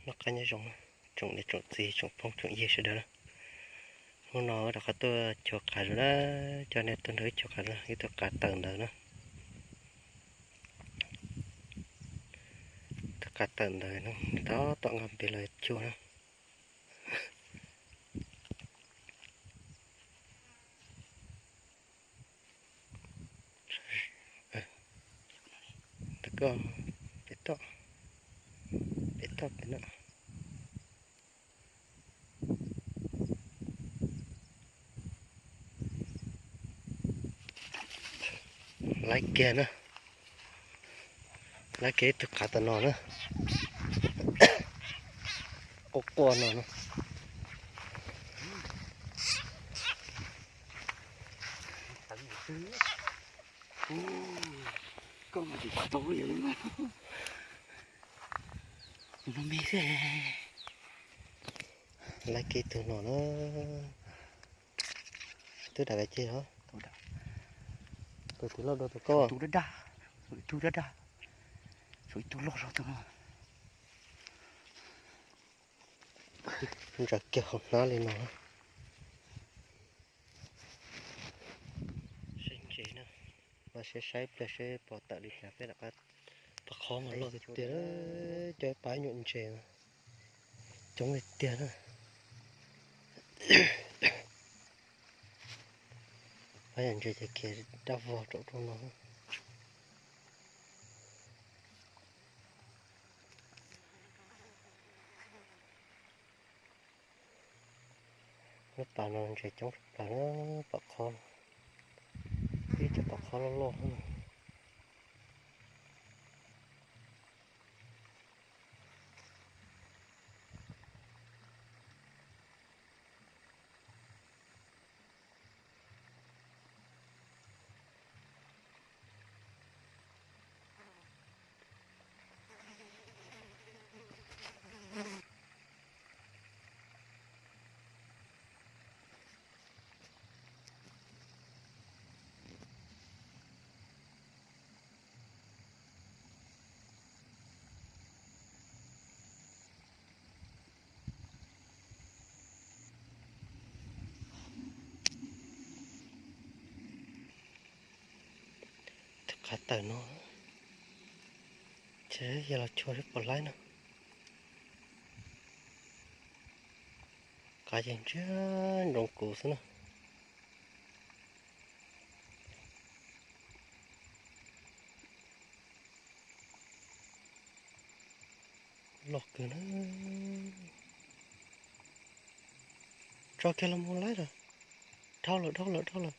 Noj qab nyob zoo, tsoom niam tsoom txiv tsoom phooj tsoom ywg sawv daws na. Hnub no rov qab tuaj chua qav dua na, coj nej tuaj nrog wb chua qav dua, ib tug qav tawm ntawd na. Tus qav tawm ntawd no, tab tom nqa npias los chua na. Ntawm koj, pem toj, pem toj pem no. Laiv kiag na, laiv kiag ib tug qav tom no na, quaj quaj no na. Laiv kiag tus no na. Twb dam pes tsawg os? Tus twg loj dua tus koj? Tus dab dab, ib tug loj zog tus no. Ntsaws kiag hauv hnab li no. Saib ntses na, mas saib saib pliag seb pom tawm li cas peb rov qab. Pom qhov mas loj tiag tiag, cov pab nyuam ntses coob li tiag na. Pab nyuam ntses ces khiav dab vog rau rau no. Lub pas no ntses coob tshaj plaws na, pom qhov, ib cov pom qhov loj loj. Tus qav tawm no, ces yog los chua seb puas laib no. Qav ces ntsiag nroos kuv xwb na. Loj kawg na. Tso kiag los mus laib lawm. Dhau lawm, dhau lawm, dhau lawm.